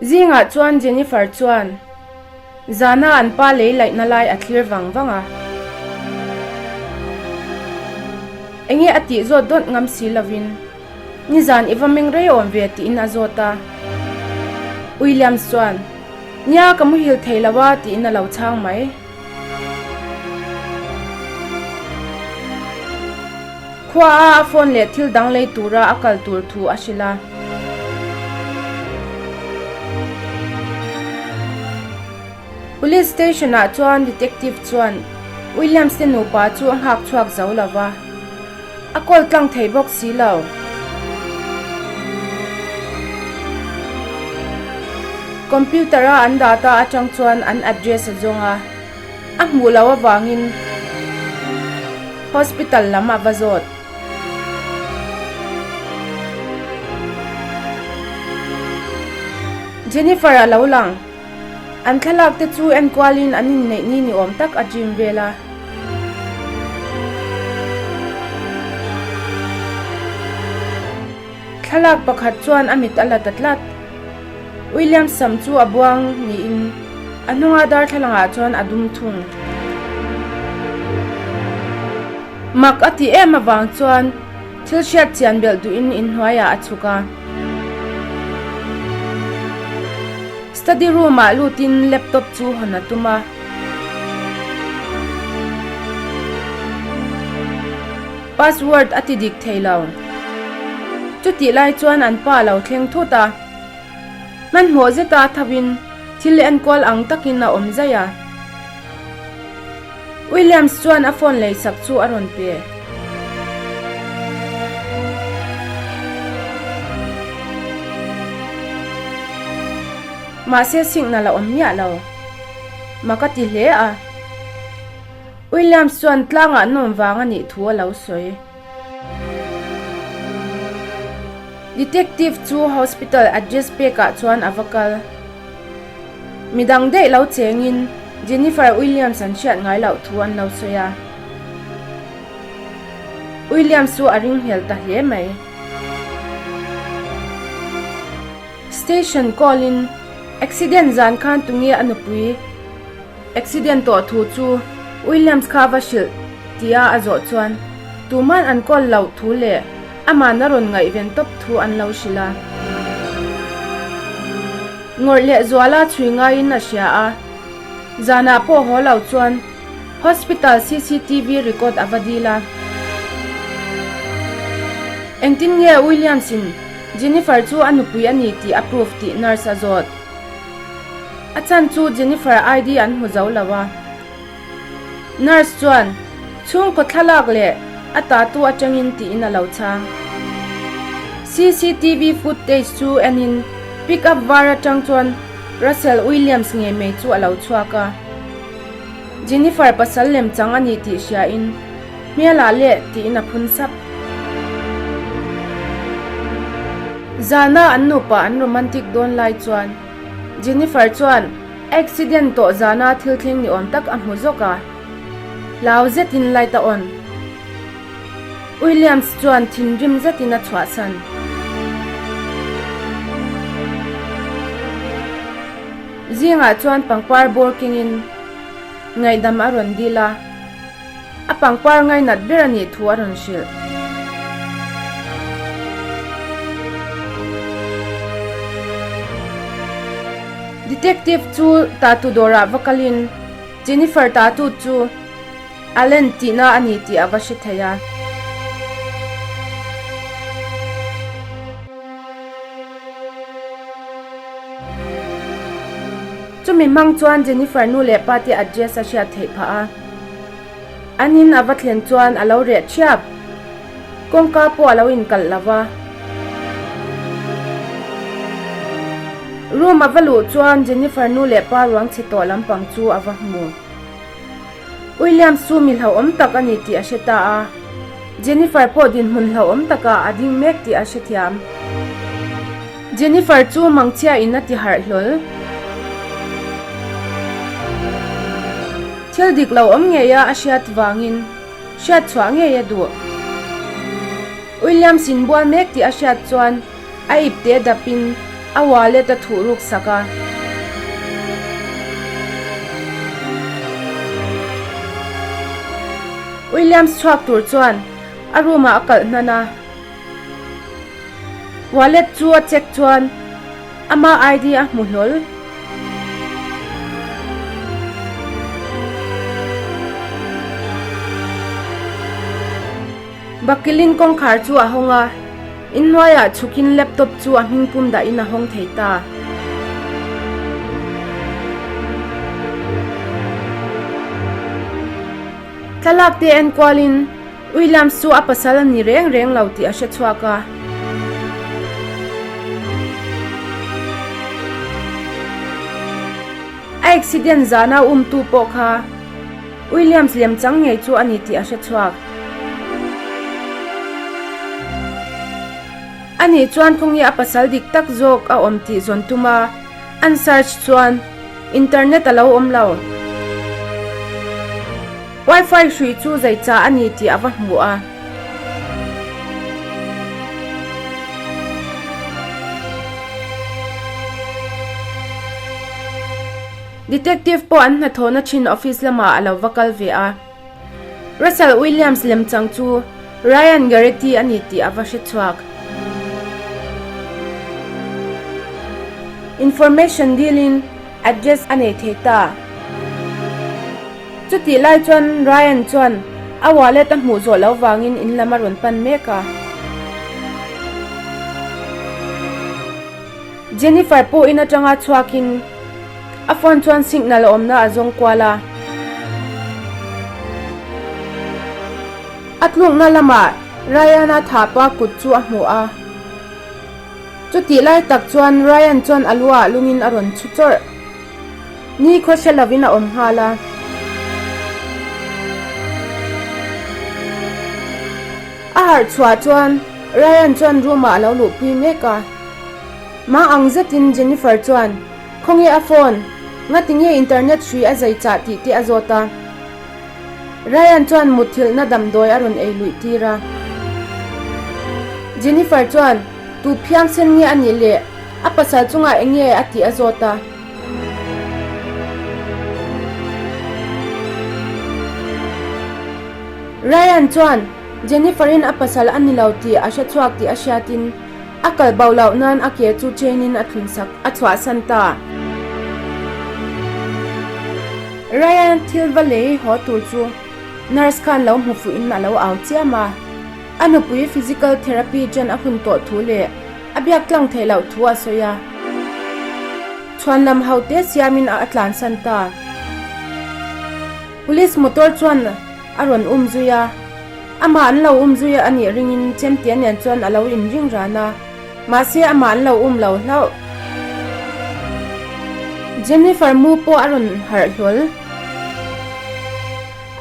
Zingah chuan Jennifer chuan zana an pa lei laihna lai a thlir vang vang a. Enge a tih zawt dawt ngam si lovin nizan i va meng rei awm ve tiin a zawt a. Williams chuan, Nia ka muhil thei lo a tiin a lo chhang mai. Khua a a phone leh thil dang lei tura a kal tur thu a hrilh a. Police station ah chuan detective chuan Williams te nupa chu a nghak chhuak zo lo va, a call tlang thei bawk si lo. Computer a an data atang chuan an address a zawng a. A hmuh loh avangin hospital lam a va zawt. Jennifer a lo lang. An thlalak te chu enkualin an inneih ni ni awm tak a dream vel a. Thlalak pakhat chuan a mit a la ta tlat. William sam chu a buang niin a hnunga darthlalang ah chuan a dum thung. Mak a ti em avang chuan thil hriat chian belh duhin inhnuai ah a chhuk a. Study room ah lutin laptop chu hawn a tum a. Password a ti dik thei lo. Chutih lai chuan an pa a lo thleng thut a. Hmanhmawh zeta a tho in thil enkawl ang takin a awm zaih a. Williams chuan a phone leisak chu a rawn pe. Mahse signal a awm miah lo. Mak a ti hle a. Williams chuan tlangah nawm vang a nih thu a lo sawi. Detective chu hospital address pekah chuan a va kal. Midang daih lo chengin Jennifer Williams an hriat ngai loh thu an lo sawi a. Williams chu a ringhel ta hle mai. Station call in accident zan khan tunge a nupui? Accident tawh thu chu Williams kha va hrilh tia a zawh chuan tuman an call loh thu leh aman a rawn ngaihven tawp thu an lo hrilh a. Ngawrh leh Zuala chhui ngaiin a hria a, zanah pawh haw lo chuan hospital cctv record a va dil a. Engtin nge Williams in Jennifer chu a nupui a ni tih a proof tih nurse a zawt. A chhan chu Jennifer ID an hmu zo lo a. Nurse chuan chhungkaw thlalak leh a tatu atangin tiin a lo chhang. Cctv footage chu enin pick up var atang chuan Russell Williams ngei mai chu a lo chhuak a. Jennifer pasal lem chang a ni tih hriain hmelah leh tiin a phun sap. Zana an nupa an romantic dawn lai chuan Jennifer chuan accident tawh zana thil thleng ni awm tak a hmu zawk a, hlau zetin light a on. Williams chuan thinrim zetin a chhuahsan. Zingah chuan pangpar bawr kengin ngaihdam a rawn dil a. A pangpar ngainat ber a nih thu a rawn hrilh. Detective chu tatu dawrah va kalin Jennifer tatu chu Allen tihna a ni tih a va hre thei a. Chumi hmang chuan Jennifer nu leh pa te address a hriat theih phah a. An in a va thlen chuan a lo reh thiap. Kawngka pawh a lo inkalh lo va. Room a va luh chuan Jennifer nu leh pa ruang chhe tawh lampang chu a va hmu. Williams chu mi hlauhawm tak a ni tih a hre ta a. Jennifer pawh dinhmun hlauhawm takah a ding mek tih a hrethiam. Jennifer chu mangchhia in a ti harh hlawl. Thil dik lo awm ngei a a hriat vangin hriat chhuah ngei a duh. Williams in bual mek tih a hriat chuan a ip te dap in. A wallet a thuh ruk sak a. Williams chhuak tur chuan a room ah a kalh hnan a. Wallet chu a check chuan ama ID a hmu hlawl. Bakilin kawngkhar chu a hawng a, inhnuaiah chhukin laptop chu a hming pum dahin a hawng thei ta. Thlalak te en kualin Williams chu a pasal a ni reng reng lo tih a hre chhuak a. A accident zana umtu pawh kha Williams lemchang ngei chu a ni tih a hre chhuak. Ani chuan khawnge a pasal dik tak zawk a awm tih zawn tum a, an search chuan internet a lo awm lo. Wifi hrui chu zeicha a ni tih a va hmu a. Detective pawh an hnathawhna thin office lamah a lo va kal ve a. Russell Williams lemchang chu Ryan Garrity a ni tih a va hre chhuak. Information dilin address a nei thei ta. Chutih lai chuan Ryan chuan a wallet a hmuh zawh loh vangin in lam a rawn pan mek a. Jennifer pawh in atanga chhuakin a phone chuan signal a awmna a zawng kual a. A tlukna lamah Ryan-a thahpa kut chu a hmu a. Chutih lai tak chuan Ryan chuan a luah lungin a rawn chhu chawrh. Ni khaw hre lovin a awm nghal a. A harh chhuah chuan Ryan chuan room ah a lo luhpui mek a. Mang ang zetin Jennifer chuan, Khawnge a phone? Ngati nge internet hrui a zai chah tih te a zawt a. Ryan chuan mutthilhna damdawi a rawn ei luih tir a. Jennifer chuan, Tu phiangsen nge a nih le? A pasal chungah eng nge a tih a zawt a. Ryan chuan Jennifer-in a pasal a ni lo tih a hre chhuak tih a hriatin a kal bo loh nan a ke chu chain-in a thlun sak a chhuahsan ta. Ryan thil va lei haw tur chu nurse khan lo hmu fuhin a lo au chiam a. A nupui physical therapy ṭan a hun tawh thu leh A biak tlang theih loh thu a sawi a. Chhuanlam ho te siamin a tlansan ta. Police motor chuan a rawn um zui a. Amah an lo um zui a nih ringin Chemtia nen chuan a lo inring ran a. Mahse amah an lo um lo hlauh. Jennifer mu pawh a rawn harh hlawl.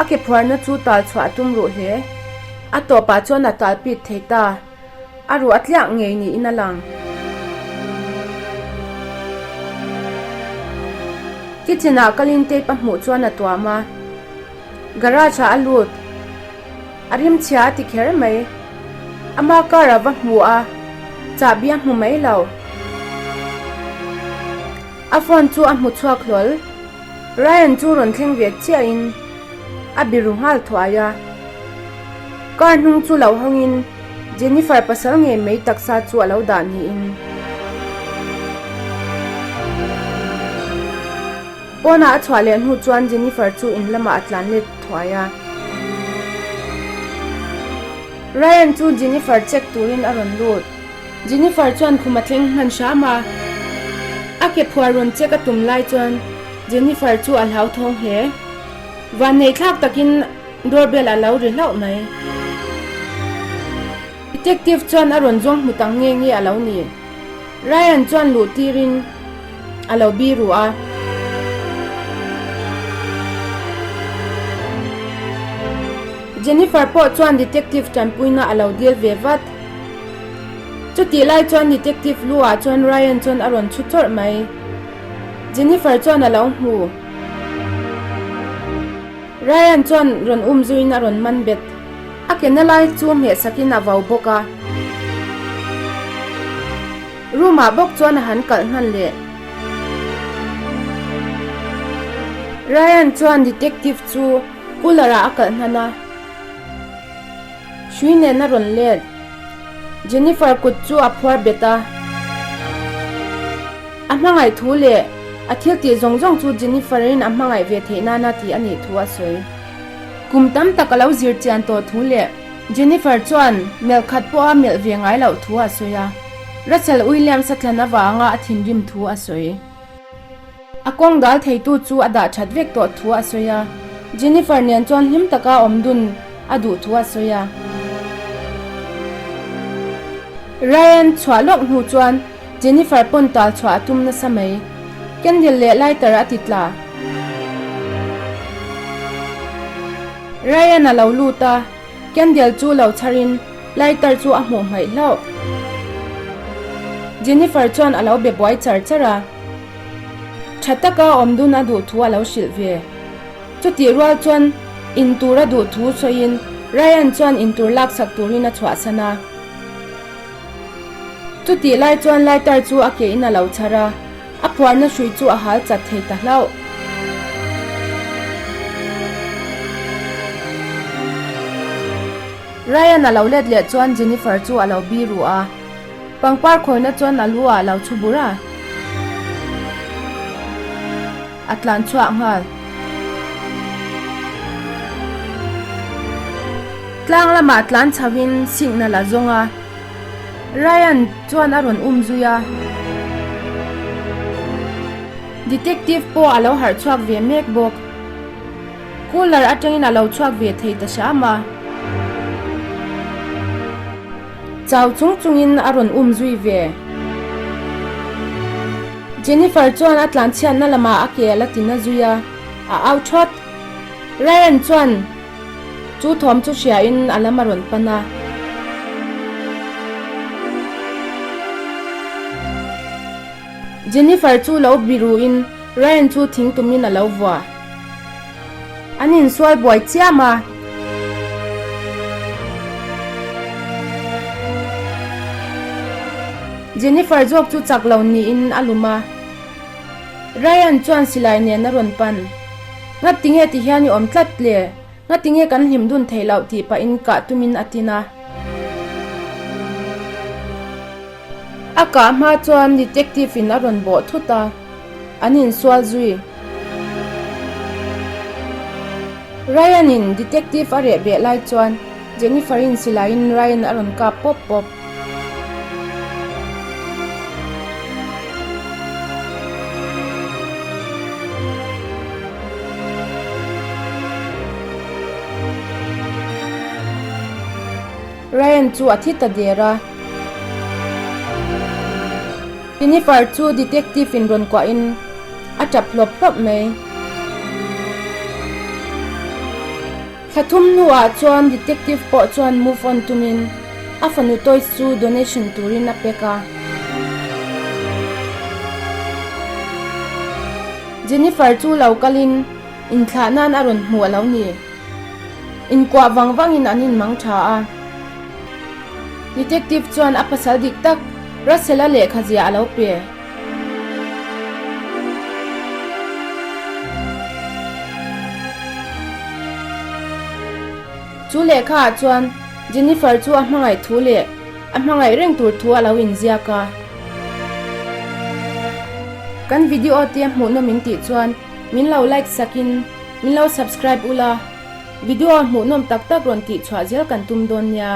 A ke phuarna chu tal chhuah a tum ruh hle. A tawpah chuan a tal pit thei ta. A ruah a tliak ngei niin a lang. Kitchen ah kalin tape a hmuh chuan a tuam a, garage ah a lut. A rimchhia a ti kher mai. Ama car a va hmu a, chahbi a hmu mai lo. A phone chu a hmu chhuak hlawl. Ryan chu rawn thleng ve chiahin a biru nghal thuai a. Car hnung chu lo hawngin Jennifer pasal ngei mai taksa chu a lo dah niin. Pawnah a chhuah leh hnu chuan Jennifer chu in lamah a tlan let thuai a. Ryan chu Jennifer check turin a rawn lut. Jennifer chuan khum a thleng hman hram a, a ke phuar rawn check a tum lai chuan Jennifer chu a hlauthawng hle. Vannei thlak takin doorbell a lo ri hlauh mai. Detective chuan a rawn zawng hmu tak nge nge a lo ni. Ryan chuan luh tirin a lo biru a. Jennifer pawh chuan detective tanpuina a lo dil ve vat. Chutih lai chuan detective lu ah chuan Ryan chuan a rawn chhu chawrh mai. Jennifer chuan a lo hmu. Ryan chuan rawn um zuiin a rawn man bet. A ke na lai chu hmeh sakin a vau bawk a. Room ah bawk chuan a han kalh hman leh. Ryan chuan detective chu cooler ah a kalh hnan a. Hrui nen a rawn let. Jennifer kut chu a phuar bet a. A hmangaih thu leh a thil tih zawng zawng chu Jennifer in a hmangaih ve theih nana tih a nih thu a sawi. Kum tam tak a lo zir chian tawh thu leh Jennifer chuan melh khat pawha melh ve ngai loh thu a sawi a. Russell Williams a thlan avanga a thinrim thu a sawi. A kawng dal theitu chu a dah that vek tawh thu a sawi a, Jennifer nen chuan hlim taka awm dun a duh thu a sawi a. Ryan chhuah lawk hnu chuan Jennifer pawn tal chhuah a tum nasa mai. Candle leh lighter a ti tla. Ryan a lo lut a, candle chu lo chharin lighter chu a hmuh hmaih hlauh. Jennifer chuan a lo be buai char char a. Tha taka awm dun a duh thu a lo hrilh ve. Chutih rual chuan in tur a duh thu sawiin Ryan chuan in tur laksak turin a chhuahsan a. Chutih lai chuan lighter chu a ke in a lo chhar a, a phuarna hrui chu a hal chat thei ta hlauh. Ryan a lo let leh chuan Jennifer chu a lo biru a. Pangpar khawina chuan a lu ah a lo chhu bur a. A tlan chhuah nghal. Tlang lamah tlan chho in signal a zawng a. Ryan chuan a rawn um zui a. Detective pawh a lo harh chhuak ve mek bawk. Cooler atangin a lo chhuak ve thei ta hram a. Chau chung chungin a rawn um zui ve. Jennifer chuan a tlanchhiatna lamah a ke a la ti na zui a, a au thawt. Ryan chuan chu thawm chu hriain a lam a rawn pan a. Jennifer chu lo biruin Ryan chu thing tumin a lo vuah. An insual buai chiam a. Jennifer zawk chu chak lo niin a lum a. Ryan chuan silai nen a rawn pan. Ngatinge ti hian i awm tlat le? Ngatinge kan hlim dun theih loh tih pahin kah tumin a tin a. A kah hma chuan detective in a rawn bawh thut a, an insual zui. Ryan in detective a reh beh lai chuan Jennifer in silai in Ryan a rawn kap pawp pawp. Ryan chu a thi ta der a. Jennifer chu detective in rawn kuah in a tap hlawp hlawp mai. Thla thum hnuah chuan detective pawh chuan move on tumin a fanu toys chu donation turin a pack a. Jennifer chu lo kalin inthlah nan a rawn hmu a lo ni. Inkuah vang vangin an inmang tha a. Detective chuan a pasal dik tak Russell-a lehkha zia a lo pe. Chu lehkha ah chuan Jennifer chu a hmangaih thu leh a hmangaih reng tur thu a lo inziak a. Kan video te hmuhnawm in tih chuan min lo like sakin min lo subscribe ula, video hmuhnawm tak tak rawn tih chhuah zel kan tum dawn nia.